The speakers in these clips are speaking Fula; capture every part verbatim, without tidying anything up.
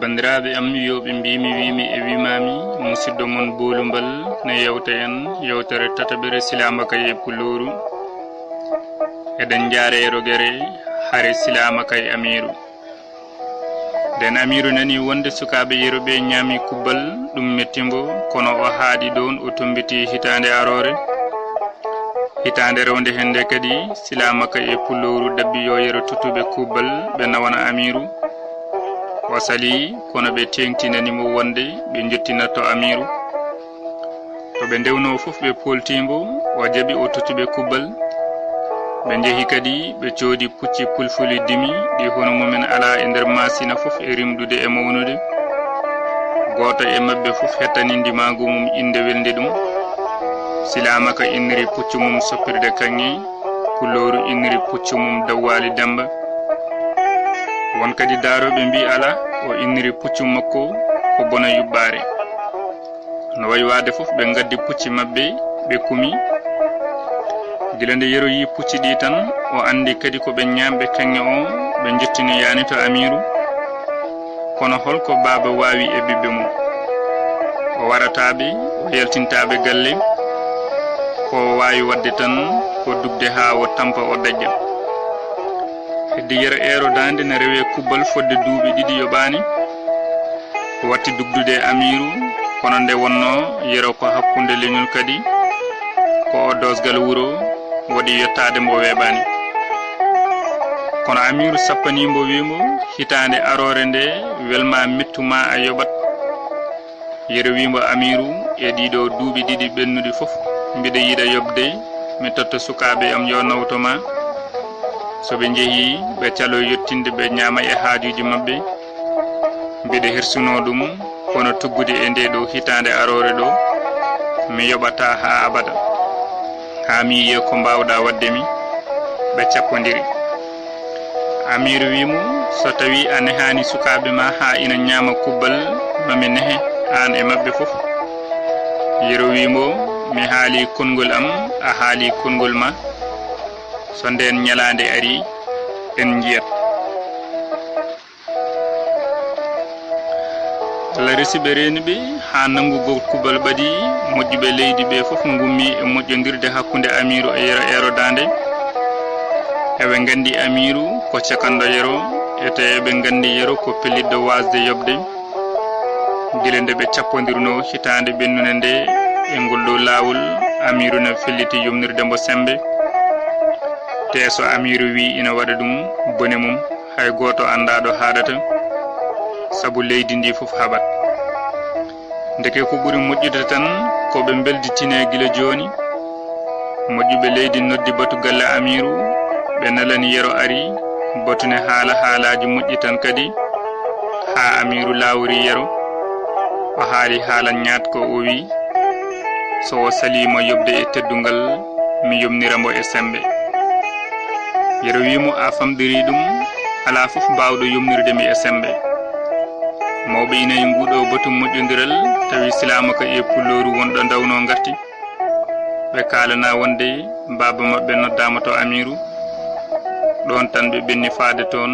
Banndiraaɓe am, yooɓe mbiimi, wiimi e wiimaami, musidɗo mon Boolumbal ne yewta en yewtere tataɓere Silaamaka e Pulooru. Eɗen njaare e rogere hare Silaamaka e Amiiru. Nden Amiiru nani wonde sukaaɓe Yero ɓe ñaami kubbal, ɗum metti mbo, kono o haaɗi ɗoon, o tombiti hitaande aroore. Hitaande rewnde heen nde kadi, Silaamaka e Pulooru ɗaɓɓi yo Yero tottuɓe kubbal, ɓe nawana Amiiru. O salii, kono ɓe teeŋtinani mo wonde ɓe njottinatto Amiiru. To ɓe ndewnoo fof, ɓe pooltii mbo, o jaɓi, o totti ɓe kubbal. Ɓe njehi kadi, ɓe coodi pucci pulfuli dimi, ɗi hono mumen alaa e nder Maasina fof e rimɗude e mawnude. Gooto e maɓɓe fof hettani ndimaagu mum innde welnde ɗum. Silaamaka inniri puccu mum Soppirde Kaŋŋe, Pulooru inniri puccu mum Dawwaali Demmba. Won kadi daarooɓe mbii alaa, o inniri puccu makko ko Bona Yuɓɓaare. No wayi waade fof, ɓe ngaddi pucci maɓɓe, ɓe kumi. Gila nde Yero yii pucci ɗi tan, o anndi kadi ko ɓe ñaamɓe kaŋŋe o, ɓe njottinoyaani to Amiiru. Kono hol ko baaba waawi e ɓiɓɓe mum? O warataa ɓe, o yaltintaa ɓe galle. Ko o waawi waɗde tan, ko dugde haa o tampa, o daƴƴa. Heddi Yero eero daande ne rewee kubbal fodde duuɓi ɗiɗi yoɓaani. O watti dugdude e Amiiru, kono nde wonnoo Yero ko hakkunde leñol kadi, ko o doosgal wuro, waɗi yottaade mbo weeɓaani. Kono Amiiru sappanii mbo, wii mbo, hitaande aroore nde, wel ma mettu ma a yoɓat. Yero wii mbo, Amiiru, e ɗiɗo duuɓi ɗiɗi ɓennuɗi fof, mbiɗa yiɗa yoɓde, mi totta sukaaɓe am yo nawto ma. So ɓe njehii, ɓe calo yottinde, ɓe ñaama e haajuuji maɓɓe. Mbiɗa hersunoo ɗum, kono tuggude e ndee ɗoo hitaande aroore ɗoo, mi yoɓataa haa abada. Haa mi yiya ko mbaawɗaa waɗde mi. Ɓe cappondiri. Amiiru wii mo, so tawii a nehaani sukaaɓe ma haa ina ñaama kubbal, ma mi nehe, aan e maɓɓe fof. Yero wii mo, mi haalii konngol am, a haalii konngol ma. So ndeen ñalaande arii, en njiyat. Allah resi ɓe, reeni ɓe, haa nanngugol kubbal ɓadii, moƴƴuɓe leydi ɓe fof ngummii e moƴƴondirde hakkunde Amiiru e Yero eero daande. Eɓe nganndi Amiiru ko cakanɗo Yero, e tee eɓe nganndi Yero ko pellitɗo waasde yoɓde. Gila nde ɓe cappondirnoo hitaande ɓennunde nde, e ngol ɗoo laawol, Amiiru na felliti yumnirde mbo semmbe. Tee so Amiiru wii ina waɗa ɗum, bone mum, hay gooto anndaa ɗo haaɗata, sabu leydi ndi fof haɓat. Ndeke ko ɓuri moƴƴude tan, ko ɓe mbelditinee gila jooni. Moƴƴuɓe leydi noddi batu galle Amiiru, ɓe nalani Yero ari, batu ne haala haalaaji moƴƴi tan kadi, haa Amiiru laawori Yero. O haali haala ñaatko, o wii, so o salii mo yoɓde e teddungal, mi yomnira mbo e semmbe. Yero wii mo, a famɗirii ɗum, alaa fof baawɗo yomnirde mi e semmbe. Mawɓe ina e nguuɗo batu moƴƴondiral, tawi Silaamaka e Pulooru wonɗo ndawnoo ngarti. Ɓe kaalanaa wonde baaba maɓɓe noddaama to Amiiru. Ɗoon tan ɓe ɓenni faade toon,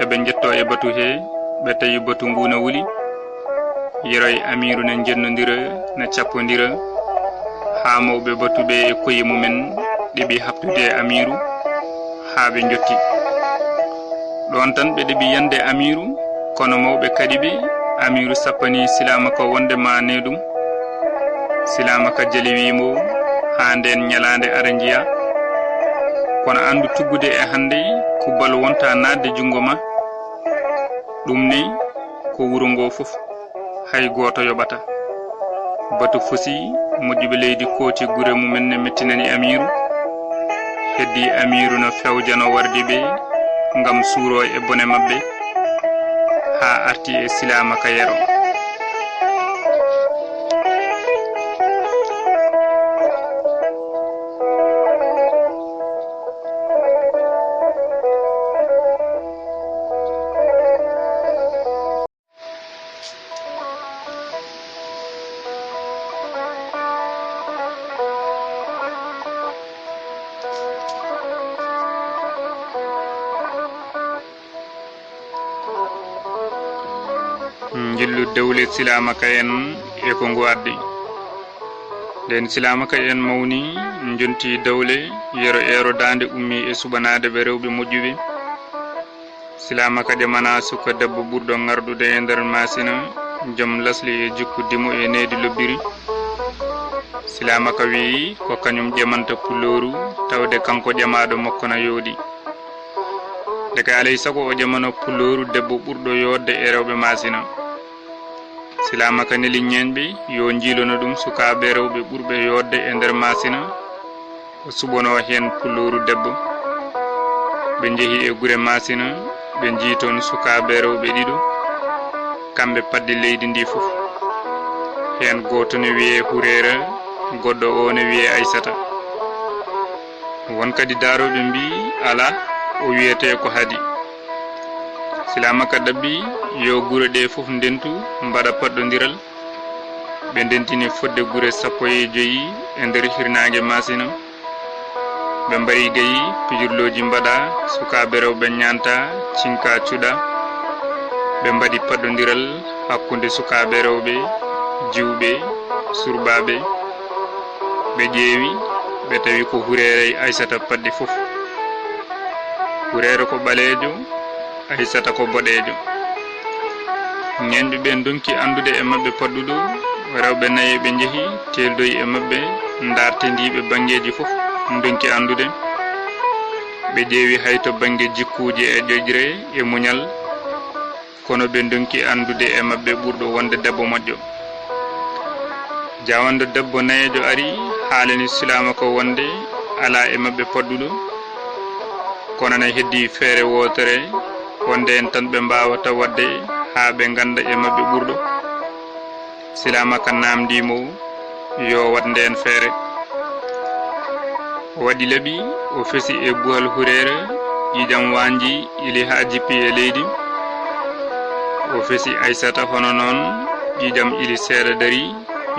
eɓe njettoo e batu hee, ɓe tawi batu nguu na wuli. Yero e Amiiru ne njennondira, ne cappondira, haa mawɓe batu ɓe e koye mumen ɗeɓi haɓtude e Amiiru, haa ɓe njotti. Ɗoon tan ɓe ɗeɓi yande Amiiru, kono mawɓe kaɗi ɓe, Amiiru sappanii Silaamaka wonde ma ne ɗum. Silaamaka jali wii mo, haa ndeen ñalaande ara njiyaa. Kono anndu tuggude e hannde, kubbal wonta naatde junngo ma. Ɗum ne ko wuro ngo fof, hay gooto yoɓata. Batu fusi, moƴƴuɓe leydi kooti gure mumen ne mettinani Amiiru. Heddi Amiiru no fewjano wardi ɓe ngam suuro e bone maɓɓe, haa arti e Silaamaka Yero. Njillu dawle silaamaka en e ko ngu addi. Nden silaamaka en mawni, njonti dawle, yero eero daande ummi e suɓanaade ɓe rewɓe moƴƴuɓe. Silaamaka ƴamana suka debbo ɓurɗo ŋarɗude e nder Maasina, jom lasli e jikku dimo e needi lobbiri. Silaamaka wi'i ko kañum ƴamanta Pulooru, tawde kanko ƴamaaɗo makko na yooɗi. Ndeke alay sago o ƴamano Pulooru debbo ɓurɗo yooɗde e rewɓe Maasina. Silaamaka neli ñeeñɓe yo njiilono ɗum sukaaɓe rewɓe ɓurɓe yooɗde e nder Maasina, o suɓanoo heen Pulooru debbo. Ɓe njehi e gure Maasina, ɓe njii toon sukaaɓe rewɓe ɗiɗo, kamɓe paddi leydi ndi fof. Heen gooto ne wiyee Hureera, goɗɗo oo ne wiyee Aysata. Won kadi daarooɓe mbi'i alaa, o wiyetee ko Hadi. Silaamaka ɗabbi yo gure ɗee fof ndentu, mbaɗa paɗɗondiral. Ɓe ndentini fodde gure sappo e joyi e nder hirnaange Maasina. Ɓe mbari gayi, pijirlooji mbaɗa, sukaaɓe rewɓe ñaanta, cinka cuɗa. Ɓe mbaɗi paɗɗondiral hakkunde sukaaɓe rewɓe, jiwɓe, surbaaɓe. Ɓe ƴeewi, ɓe tawi ko Hureera e Aysata paddi fof. Hureera ko ɓaleejo, Aysata ko boɗeejo. Ñeeñɓe ɓe ndonki anndude e maɓɓe padduɗo, rewɓe nayo ɓe njehi, teeldoyi e maɓɓe, ndaartindiiɓe banngeeji fof, ndonki anndude. Ɓe ƴeewi hay to bannge jikkuuji e ƴoƴre e muñal, kono ɓe ndonki anndude e maɓɓe ɓurɗo wonde debbo moƴƴo. Jawando debbo nayeejo ari, haalani Silaamaka wonde alaa e maɓɓe padduɗo, kono na heddii feere wootere, wonde en tan ɓe mbaawata waɗde haa ɓe ngannda e maɓɓe ɓurɗo. Silaamaka naamndii mo yo waɗ ndeen feere. O waɗi laɓi, o fesi e buwal Hureera, ƴiiƴam waanji ili haa jippi e leydi. O fesi Aysata hono noon, ƴiiƴam ili seeɗa darii,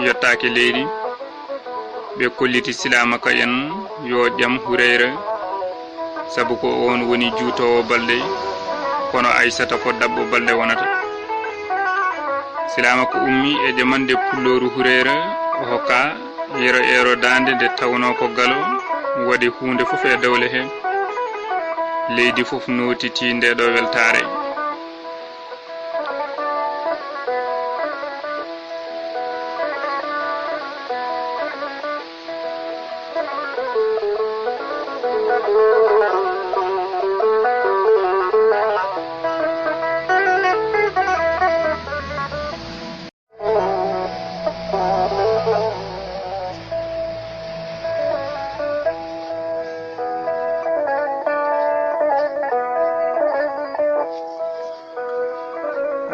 yottaaki leydi. Ɓe kolliti Silaamaka en yo ƴam Hureera, sabu ko oon woni juutoowo balɗe, kono Aysata ko ɗaɓɓo balɗe wonata. Silaamaka ummi e ƴamande Pulooru Hureera, o hokka yero eero daande nde tawnoo ko galo waɗi huunde fof e dawle he. Leydi fof nootitii nde ɗo weltaare.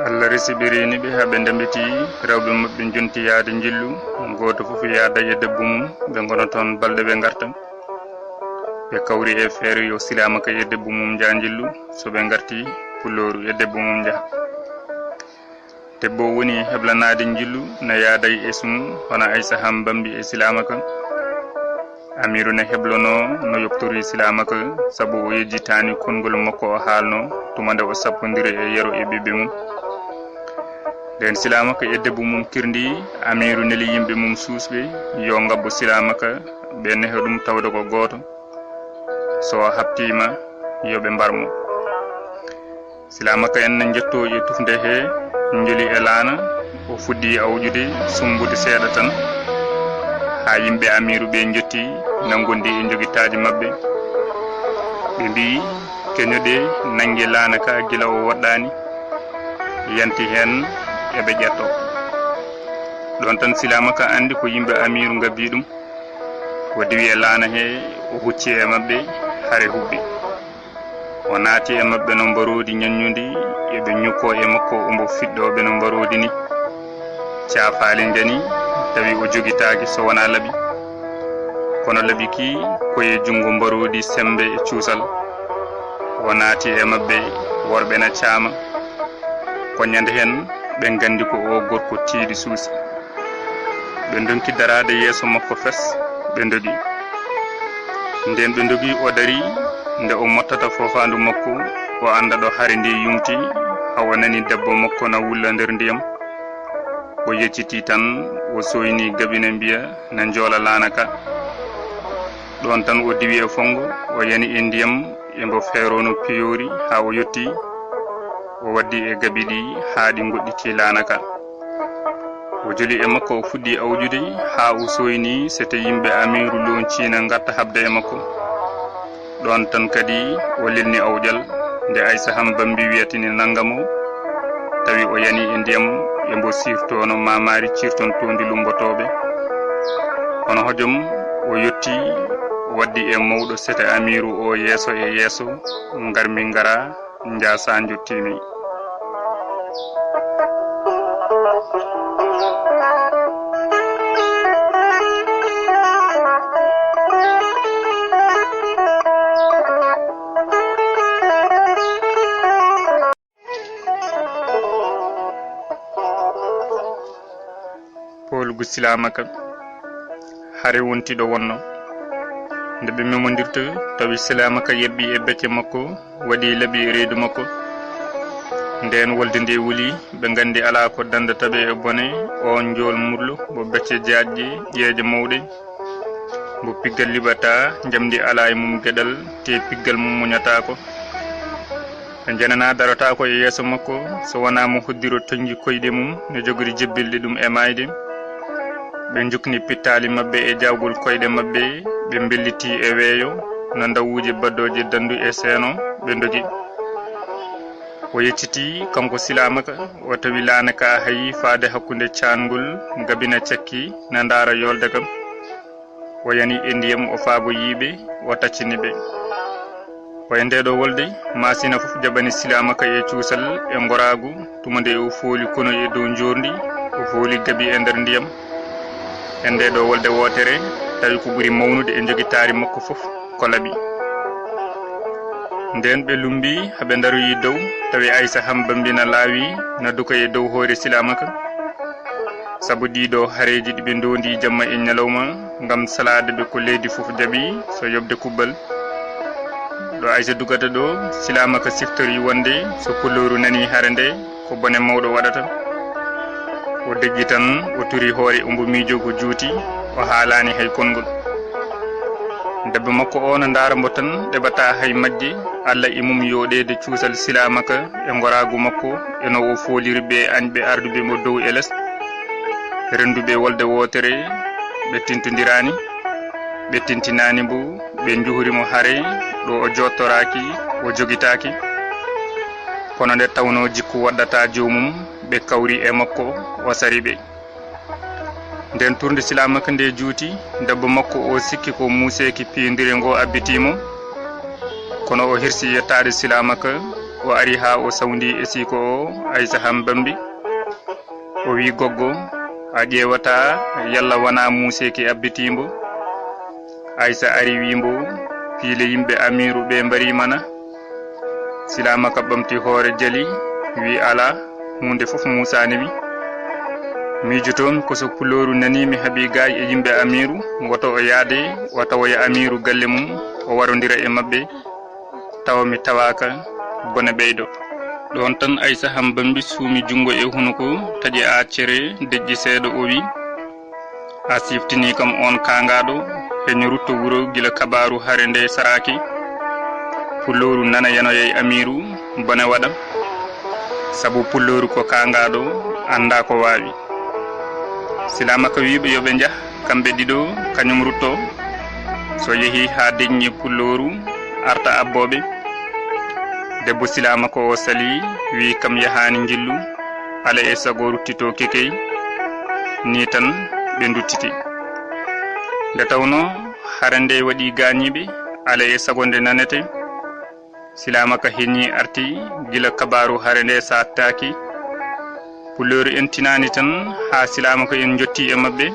Allah resi ɓe, reeni ɓe haa ɓe ndembitii, rewɓe maɓɓe njonti yahde njillu, gooto fof yaada e debbo mum, ɓe ngona toon balɗe ɓe ngarta. Ɓe kawri e feere yo Silaamaka e debbo mum njaha njillu, so ɓe ngarti Pulooru e debbo mum njaha. Debbo woni heblanaade njillu na yaaday e sum, hono Aysa Hambambi e Silaamaka. Amiiru ne heblono no yoptori Silaamaka, sabu o yejjitaani konngol makko o haalno tuma nde o sappondiri e yero e ɓiɓɓe mum. Nden Silaamaka e debbo mum kirndi, Amiiru neli yimɓe mum suusɓe yo ngabbo Silaamaka, ɓe neha ɗum tawde ko gooto. So o haptiima, yo ɓe mbar mo. Silaamaka en ne njetto e tufnde he, njoli e laana, o fuɗɗi awƴude sumbude seeɗa tan, haa yimɓe Amiiru ɓe njotti na ngondi e njogitaaji maɓɓe. Ɓe mbi'i, "Keñoɗe nanngi laana ka gila o woɗɗaani, yanti heen eɓe ƴetto." Ɗoon tan Silaamaka anndi ko yimɓe Amiiru ngabbi ɗum. O diwi e laana he, o hucci e maɓɓe, hare huɓɓi. O naati e maɓɓe no mbaroodi ñaññundi, eɓe ñukkoo e makko, ombo fiɗɗoo ɓe no mbaroodi ni. Caafaali njani, tawi o jogitaaki so wonaa laɓi. Kono laɓi ki ko e junngo mbaroodi semmbe e cuusal. O naati e maɓɓe, worɓe na caama. Ko ñande heen ɓe nganndi ko o gorko tiiɗi suusi. Ɓe ndonki daraade yeeso makko fes, ɓe ndogi. Nden ɓe ndogi, o darii, nde o mottata foofaandu makko, o annda ɗo hare nde yumti, Haa o nani debbo makko na wulla nder ndiyam. O yeccitii tan, o sooyni gabi na mbiya na njoola laana ka. Ɗoon tan o diwi e fonngo, o yani e ndiyam e mbo feeroono piyoori haa o yottii. O waddi e gabi ɗi haa ɗi ngoɗɗitii laana ka. O joli e makko, o fuɗɗi awƴude haa o sooyni sete yimɓe Amiiru Loon Ciina ngarta haɓde e makko. Ɗoon tan kadi o lelni awƴal, nde Aysa Ham Bambi wiyatini nannga mo, tawi o yani e ndiyam e mbo siirtoono maamaari ciirtontoondi lumbotooɓe. Kono hojom o yotti, o waddi e mawɗo sete Amiiru o yeeso e yeeso, ngarmi ngara, njaasa njottiimi. Poolugu silaamaka, hare wonti ɗo wonno. Nde ɓe memondirta, tawi silaamaka yerɓi e becce makko, waɗi laɓi e reedu makko. Ndeen wolde nde wuli, ɓe nganndi alaa ko danndata ɓe e bone, oon njool murlo, mo becce jaajɗe, ƴeeƴe mawɗe, mo piggal liɓataa, njamndi alaa e mum geɗal, te piggal mum muñataako. Ɓe njananaa darotaako e yeeso makko, so wonaa mo hoddiro toñji koyɗe mum, no jogori jebbilde ɗum e maayde. Ɓe njukni pittaali maɓɓe e jaawgol koyɗe maɓɓe, ɓe mbellitii e weeyo, no ndawuuje baddooje danndu e seeno, ɓe ndogi. O yeccitii, kanko silaamaka, o tawi laana ka hayi faade hakkunde caangol, gabina cakki, na ndaara yoolde kam. O yani e ndiyam, o faabo yiiɓe, o taccini ɓe. Ko e ndee ɗoo wolde, Maasina fof jaɓani silaamaka e cuusal e ngoraagu, tuma nde o fooli kono e dow njoorndi, o fooli gabi e nder ndiyam. E ndee ɗoo wolde wootere, tawi ko ɓuri mawnude e njogitaari makko fof ko laɓi. Ndeen ɓe lumbii, haa ɓe ndaroyi dow, tawi Aysa Ham Bambi na laawi, na duka e dow hoore silaamaka. Sabu ɗii ɗoo hareeji ɗi ɓe ndoondi jamma e ñalawma ngam salaade ɓe ko leydi fof jaɓi so yoɓde kubbal. Ɗo Aysa dugata ɗo, silaamaka siftori wonde so pulooru nanii hare nde, ko bone mawɗo waɗata. O deƴƴi tan, o turi hoore, ombo miijo ko juuti, o haalaani hay konngol. Debbo makko o no ndaara mbo tan, ɗeɓataa hay majje, Alla e mum yooɗeede cuusal silaamaka e ngoraagu makko, e no o fooliri ɓe añɓe arduɓe mo dow e les. Rennduɓe wolde wootere, ɓe tintondiraani, ɓe tintinaani mbo, ɓe njuhri mo hare, ɗo o jooɗtoraaki, o jogitaaki. Kono nde tawnoo jikku waɗɗataa joomum, ɓe kawri e makko, o sari ɓe. Ndeen turnde silaamaka nde juuti, debbo makko o sikki ko muuseeki piindire ngo abbitii mo. Kono o hirsi yettaade silaamaka, o ari haa o sawndi e siiko o, Aysa Ham Bambi. O wi, "Goggo, a ƴeewataa yalla wonaa muuseeki abbitii mbo?" Aysa ari wi mbo, "Piile yimɓe Amiiru ɓe mbariima na?" Silaamaka ɓamti hoore jali, wi, "Alaa, huunde fof muusaani mi. Miijotoomi ko so pulooru nanii mi haɓii gaay e yimɓe Amiiru, woto o yaade, o tawoya Amiiru galle mum, o warondira e maɓɓe, tawa mi tawaaka, bone ɓeydo." Ɗoon tan Aysa Ham Bambi suumi junngo e hunuko, taƴi accere, deƴƴi seeɗa, o wi, "A siftinii kam oon kaangaaɗo, heño rutto wuro gila kabaaru hare nde saraaki. Pulooru nana yanoyay Amiiru, bone waɗa. Sabu pulooru ko kaangaaɗo, anndaa ko waawi." Silaamaka wi ɓe yo ɓe njah, kamɓe ɗiɗo, kañum rutto. So yehi haa deƴƴi pulooru, arta abbooɓe. Debbo silaamaka o sali, wi kam yahaani njillu, ala e sago ruttito kekey. Ni tan ɓe nduttiti. Nde tawnoo hare nde waɗi gaañiiɓe, ala e sago nde nanete. Silaamaka heñi arti gila kabaaru hare nde saattaaki. Pulooru en tinaani tan haa silaamaka en njotti e maɓɓe.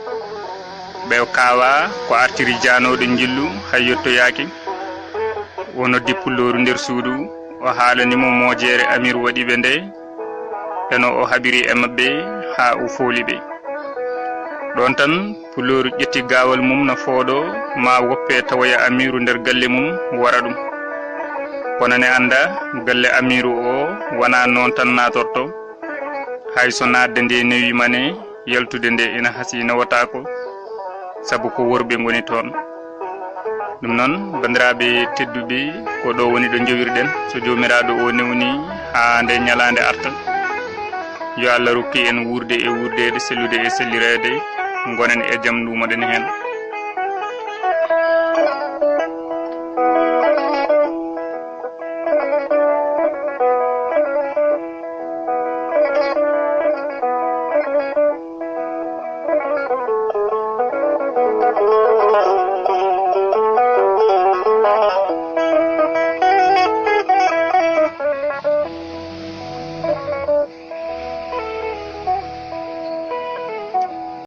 Ɓe kaawaa ko artiri jaanooɗo njillu hay yottoyaaki. O noddi pulooru nder suudu, o haalani mo moojeere Amiiru waɗi ɓe nde, e no o haɓiri e maɓɓe haa o fooli ɓe. Ɗoon tan pulooru ƴetti gaawal mum no fooɗo maa woppe tawoya Amiiru nder galle mum wara ɗum. Kono ne annda, galle Amiiru o wonaa noon tan naatorto. Hay so naatde nde newiima ne, yaltude nde ina hasii newataako, sabu ko worɓe ngoni toon. Ɗum noon, banndiraaɓe tedduɓe, ko ɗo woni ɗo njowirɗen. So Joomiraaɗo o newni haa nde ñalaande arta, yo Allah rokku en wuurde e wuurdeede, sellude e sellireede, ngonen e jam, nduumoɗen heen.